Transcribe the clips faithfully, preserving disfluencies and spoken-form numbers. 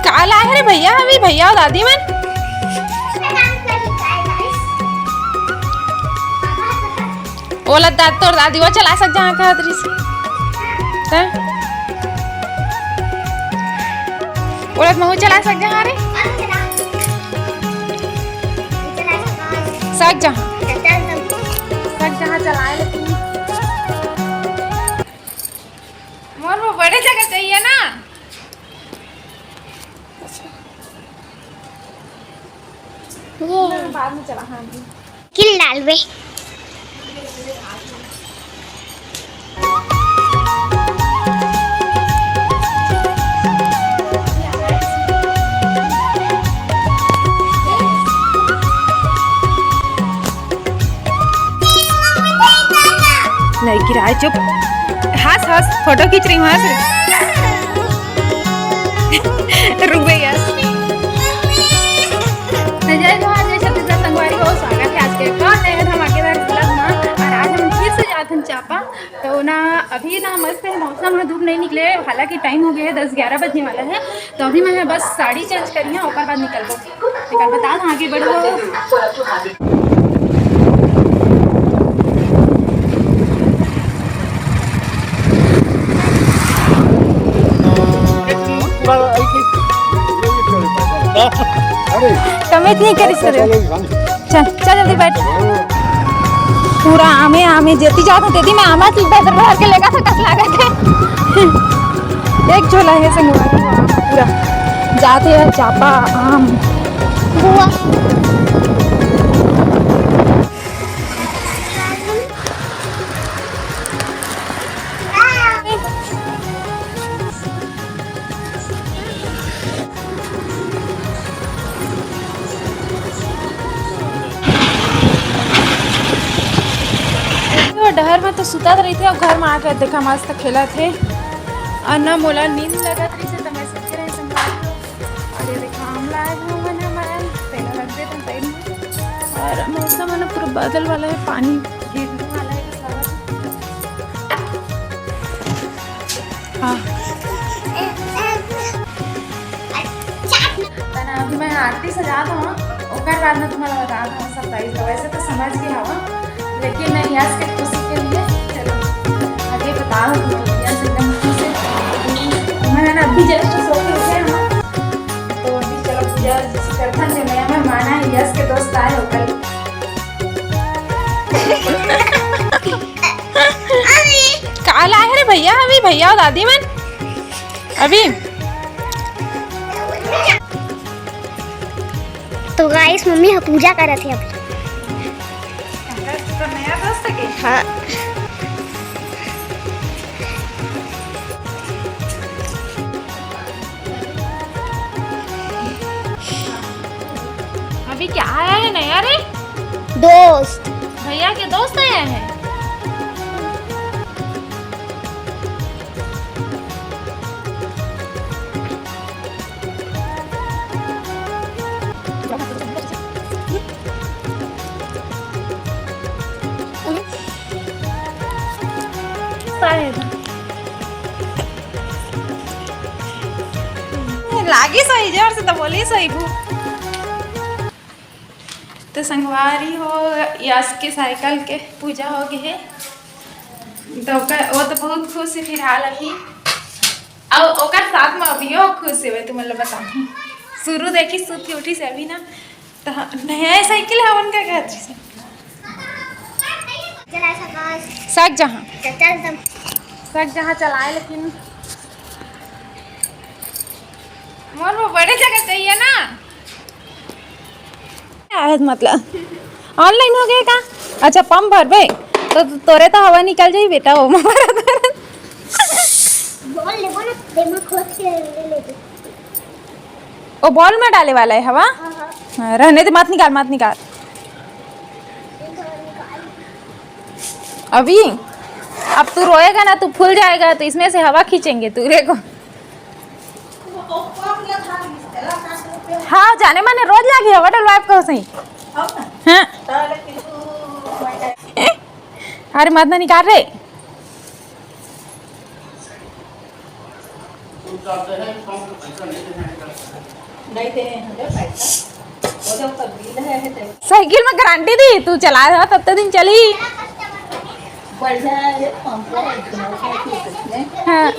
का लाए हे रे भैया, अभी भैया अउ दादी मन? ओला दा-, तोर दादी वो चला सक जहाँ कहत रहिस। त? ओला महू चला सक जहाँ रे? सक जहाँ। सक जहाँ चलाए लेकिन। मोर वो बड़े जगह चाहिए ना। ये। बाद में चला, हाँ जी। किल डालबे। नहीं गिराए, चुप। हंस, हंस, फोटो खींच रही हूँ, हंस रही। रुक गई यार। तो जय जोहार, जय छत्तीसगढ़ संगवारी हो, स्वागत है आज के एक और नए धमाकेदार vlog में। और आज हम फिर से जात हन चापा। तो ना, अभी ना मस्त है मौसम, है धूप नहीं निकले, हालांकि टाइम हो गया है, दस ग्यारह बजने वाला है। तो अभी मैं बस साड़ी चेंज करी है, ओकर बाद निकलबो। निकल बता, आगे बढ़ो। अरे। कमेंट नहीं करिस करे। चल, चल जल्दी बैठ। पूरा आमे, आमे जेती जात हूँ, तेती में आमा की बदर भर के लेगा था, कस लागत है। एक झोला है संगवारी, पूरा जाते हैं चापा आम। बुआ। वो डहर में तो सुतत रहिथे, अउ घर में आके देखा मस्त खेलत हे। अउ ना मोला नींद लगत रहिसे, त मैं सुते रहे संभाल। अउ ये देखा आम लाए हे मन हमन, तेला रख देथन साइड में। अउ मौसम है ना पूरा बादल वाला है, पानी गिरने वाला है, ऐसा लग रहा है। हाँ। तना अभी मैं आरती सजात हूँ, ओकर बाद में तुम्हारा बतात हूँ surprise। तो वैसे तो समझ गए हवा, लेकिन मैं यश के खुशी के लिए चलो आगे बता हूँ। यश एकदम खुश है। मैं ना अभी just सो के उठे हूँ, तो अभी चलो पूजा जैसे करथन जो नया मेहमान आए, यश के दोस्त आए हो कल। का लाए हे रे भैया, अभी भैया अउ दादी मन अभी। तो गाइस, मम्मी ह पूजा करत हे अभी। तो नया दोस्त के? हाँ। अभी क्या आया है नया रे? दोस्त। भैया के दोस्त आया है। लागी सही, जोर से तो बोली सही भू। तो संगवारी हो, यश के साइकिल के पूजा हो गए है, तो ओकर, वो तो बहुत खुश है फिलहाल अभी। अउ ओकर साथ में अभियो खुश है, तुम लोग बताऊँ। शुरू देखी सुत के उठी से अभी ना, तो नया साइकिल है उनका कहत रही से। सक जहाँ। सक जहाँ चलाए, लेकिन मोर वो बड़े जगह चाहिए ना। आवाज मतलब online हो गए का? अच्छा, पंप भरबे तो तोरे तो हवा निकल जाई बेटा, वो मारा। बॉल लेबो ना, दिमाग खोद के ले लेबो। ओ बॉल में डाले वाला है हवा। हाँ, हाँ। हाँ, रहने दे, मत निकाल, मत निकाल। अभी अब तू रोएगा ना, तू फूल जाएगा, तो इसमें से हवा खींचेंगे तू, देखो। हाँ, जाने माने रोज लागी हवा डलवाए को सही। हाँ। अरे मत ना निकाल रे। नहीं दे हैं पैसा। वो तो कबील है, है तो। साइकिल में गारंटी दी, तू चला रहा तब तो दिन चली। बढ़िया है, पंखा है, इतना है कि कुछ नहीं। हाँ।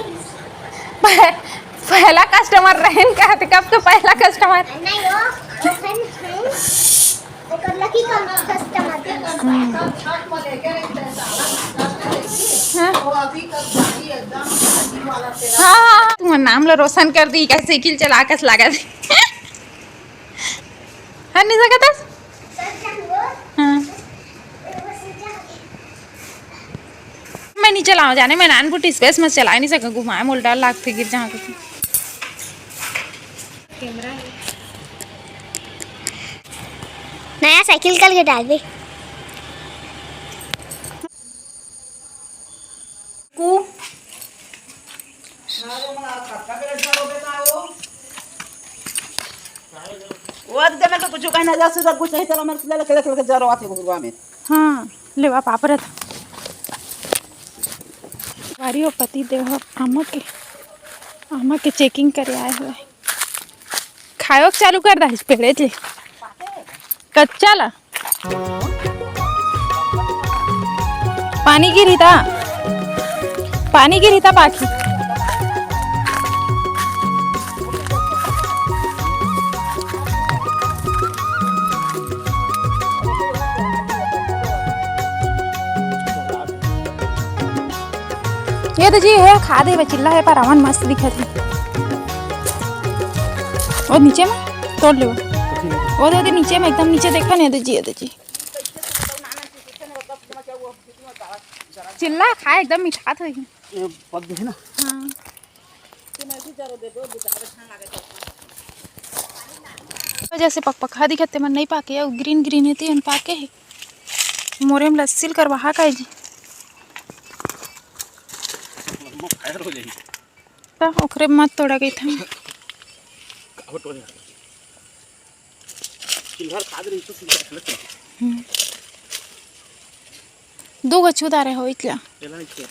पह-, पहला कस्टमर रहन का, तो कब तो पहला कस्टमर। नहीं हो, अपन हैं, ओकर लकी कम कस्टमर। हाँ। हाँ, हाँ, हाँ। तुम्हार नाम ला रोशन कर दी, का साइकिल चला कस लागत। हर नहीं सकत हस? हाँ। मैं नहीं चलाऊँ जाने, मैं नानपुट स्पेस में चला नहीं सकूँ, घुमाए मोल डर लागथे गिर जाऊँ तो। नया साइकिल कल के डाल दे। कु- वो आज देना तो कुछ कहना जा, सीधा कुछ ही तरह मर के लगे, लगे, लगे जरो आते गुरुआ में। हाँ, लेवा पापरत। वारी ओ पति देव ह आमा के, आमा के चेकिंग करे आए हुए। खायो चालू कर दाहिस पेड़े ले। कच्चा ला। पानी गिरी ता, पानी गिरी ता पाखी। ये तो जी है, खा दे बचिल्ला है, पर अमन मस्त दिखत है। वो नीचे में तोड़ ले, वो दे, दे नीचे में, एकदम नीचे देखा नहीं, ये तो जी, ये तो जी। चिल्ला खा, एकदम मिठात होही। ये पक गए ना। हाँ। वजह से पकपका दिखत हे, मन नहीं पाके, अउ ग्रीन ग्रीन हे, तेन पाके हे। मोरे में लस्सी ल करवाहा का जी। फायर हो जाही। त ओकरे मत तोड़ा गई था। कावट हो जाही। चिल्हर खाद रही तो चिल्हर खाद। हम्म। दू गो छुदा रहे हो इतला। चला नहीं खेल।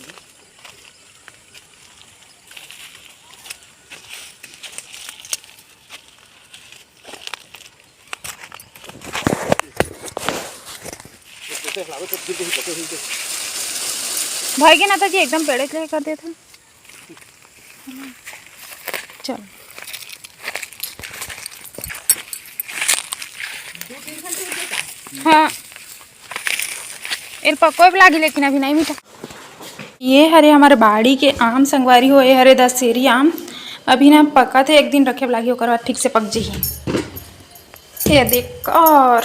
भाई के ना तो जी एकदम पेड़े के कर देते हैं। चल। हाँ। एल पकोए वाला गे, लेकिन अभी नहीं मीठा। ये हरे हमर बाड़ी के आम संगवारी हो, ये हरे दशहरी आम। अभी ना पकत हे, एक दिन रखे वाला गे, ओकर बाद ठीक से पक जाही। ये देख और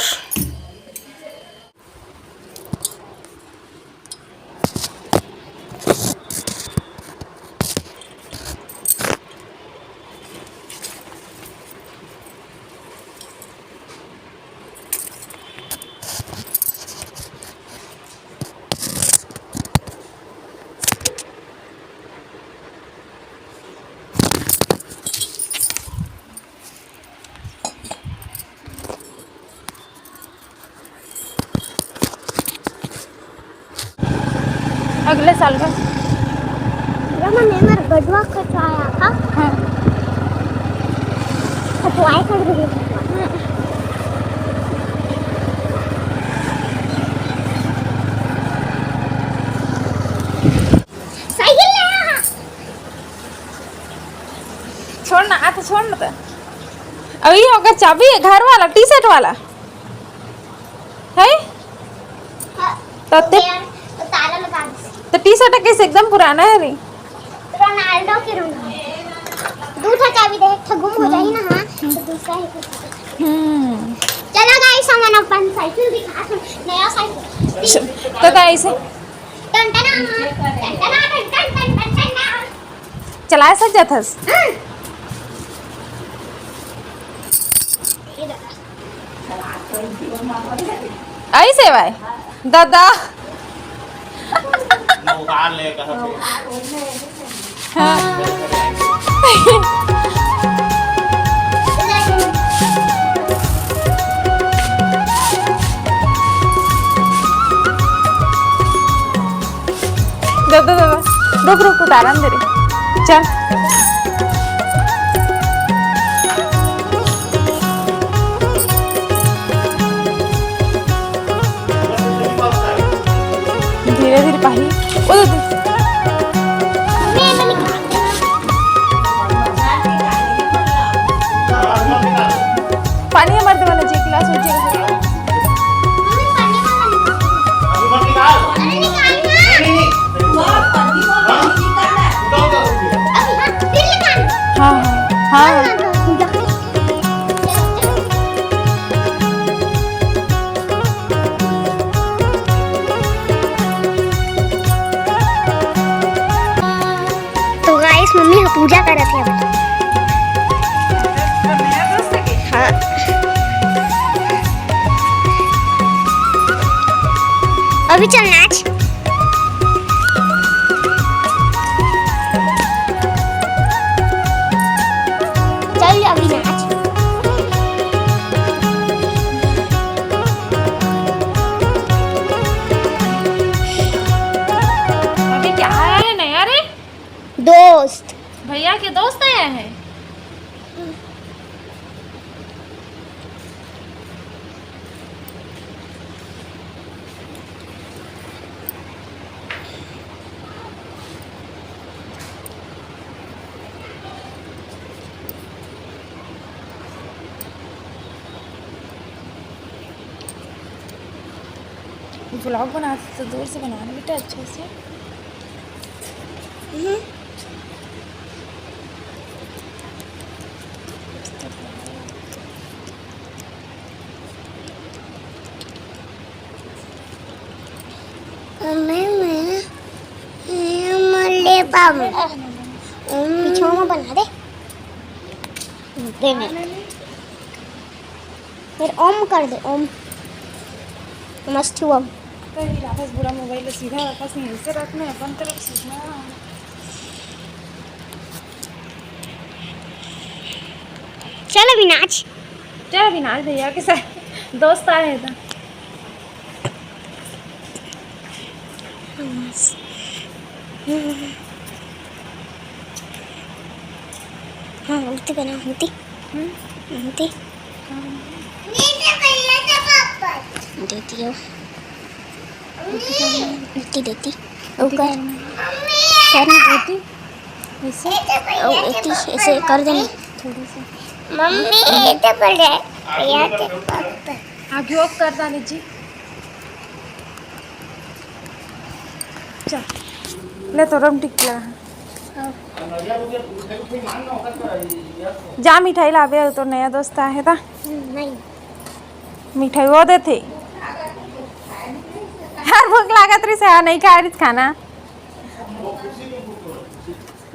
अगले साल का। जब मैंने हमारा गजवा कटवाया था। हाँ। कटवाए कर भी। साइकिल ले आ। छोड़ ना, आ तो छोड़ ना तो। अभी ओकर चाबी है, घर वाला, टी शर्ट वाला। है? हाँ, तो ते-, यार, तो ताला लगा दे। तो टी शर्ट कैसे एकदम पुराना है रे? रोनाल्डो के रंग है। दू ठो चाबी दे, एक ठो गुम हो जाही ना, हाँ, तो दूसरा है कुछ। हम्म। चलो गाइस, हमन अपन साइकिल दिखा, नया साइकिल। च-, तो गाइस, टन टना, टन टना, टन टन, टन टन टन। चलाए सक जाथस? हाँ। ऐसे भाई, दादा। उतार ले, कहा से। हाँ। दे दे, दे दे। रुक, रुक, उतारन दे रे। चल। पाही। ओ दे दे। पानी हमर देवाला जी, गिलास हो जाएगा। हाँ, हाँ, हाँ, हाँ। तो गाइस, मम्मी ह पूजा करत हे अभी। हाँ। अभी चल नाच। चल अभी नाच। अभी क्या आया है नया रे? दोस्त। भैया के दोस्त आया है। व्लॉग बनाते तो दूर से बनाना बेटा, अच्छे से। हम्म। मैं, मैं, मैं, मैं ले पाऊँ। पीछे में बना दे। दे नहीं। फिर ओम कर दे, ओम। मस्त हुआ। तो ये वापस बुरा मोबाइल सीधा वापस नहीं, ऐसे रखना है, अपन तरफ सीधा। चल अभी नाच। चल अभी नाच, भैया के साथ दोस्त आए हैं तो। हाँ, उल्टी बना, उल्टी। हम्म? उल्टी। हाँ। देती हो। उल्टी देती। ओ, कर। कर ना उल्टी। ऐसे। ओ, ऐसे, ऐसे कर देना। थोड़ी सी। मम्मी, ये तो पड़ जाए। ये तो पड़। आगे off कर डाले जी। चल, ले तो रम टिकला। जा मिठाई लाबे, तो नया दोस्त आहे ता। नहीं। मिठाई वो देथे। हर भूख लागत रहिस, हाँ, नहीं खा रहिस खाना।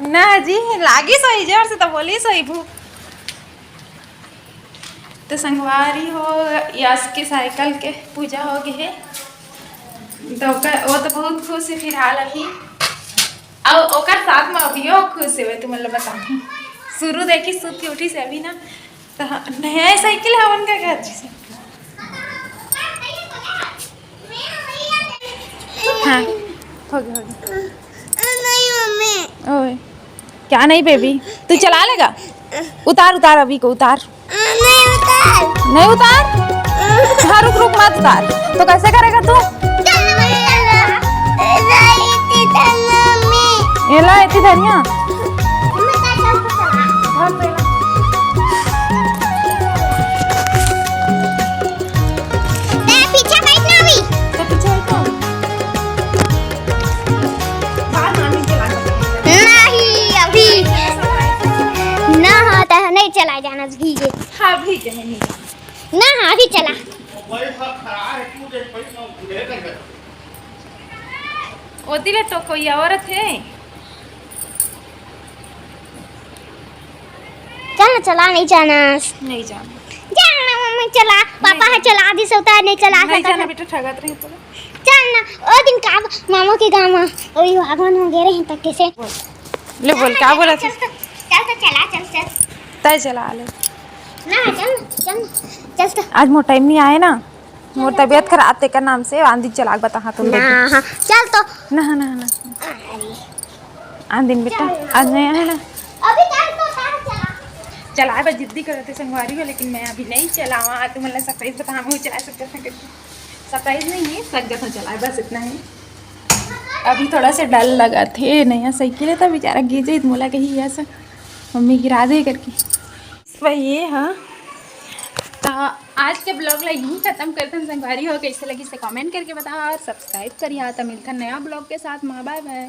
ना जी, लागिस होही, जोर से तो बोलिस होही भूख। तो संगवारी हो, यश के साइकिल के पूजा हो गए हे, तो ओकर, वो तो बहुत खुश हे फिलहाल अभी। और ओकर साथ में अभियो खुश हे, तुमन ल बताहूँ। शुरू देखी सुत के उठिस अभी ना, तो हाँ, नया साइकिल हे उनका घर जी से। हाँ, हो गया, हो गया। नहीं, मम्मी। ओए, क्या नहीं बेबी, तू चला लेगा? उतार, उतार अभी को, उतार। नहीं उतार। नहीं उतार? हाँ, रुक, रुक, मत उतार। तो कैसे करेगा तू? चल, मम्मी, चल। नहीं, इतनी धनिया, मम्मी। ये ला, इतनी धनिया। मम्मी, चल, चल, चल, चल। धर तो ये ला। ए, पीछे बैठ ना अभी। तो पीछे बैठ ना। बाहर नानी चला गई। नहीं, अभी। ना, हाँ, तो नहीं चला जाना, भीगे। हाँ, भीगे, नहीं जाना। ना, हाँ, अभी चला। ओती ले तो कोई औरत हे। चल ना, चला, नहीं जाना। नहीं जाना। जाना, मम्मी, चला। पापा नहीं ह जाना। चला दिस होता है, नहीं चला नहीं सकता जाना था। बेटा, ठगत रही तो। चल ना, ओ दिन का मामा के गाँव में, ओ, ये आगमन हो गए रहे, तो कैसे? ले बोल, क्या बोला चल, तू? चल, चल, तो चला, चल, चल। तय चला ले। ना, चल, चल, चल तो। आज मोर टाइम नहीं आए ना। मोर तबीयत खराब, तेकर नाम से आंधी चला के बताहा तुम ना, लोग। हाँ, चल तो। ना, ना, ना। अरे। आंधी बेटा, चल। आज नहीं आए ना। अभी चल तो, चल, चला। चलाए बर जिद्दी करत हे संगवारी हो, लेकिन मैं अभी नहीं चलावा। तुमन ला surprise बताहा, मैं चला सकत हूँ करके। Surprise नहीं है, सक जगह चलाए, बस इतना ही। अभी थोड़ा से डर लगा थे, नया साइकिल है तो बेचारा गिर जाई, मोला कही ऐसा मम्मी गिरा दे करके। वही है, हाँ। तो आज के ब्लॉग ला यहीं खत्म करथन संगवारी हो। कैसे लगी से कमेंट करके बताओ और सब्सक्राइब करिए। तो मिलथन नया ब्लॉग के साथ। माँ बाय बाय।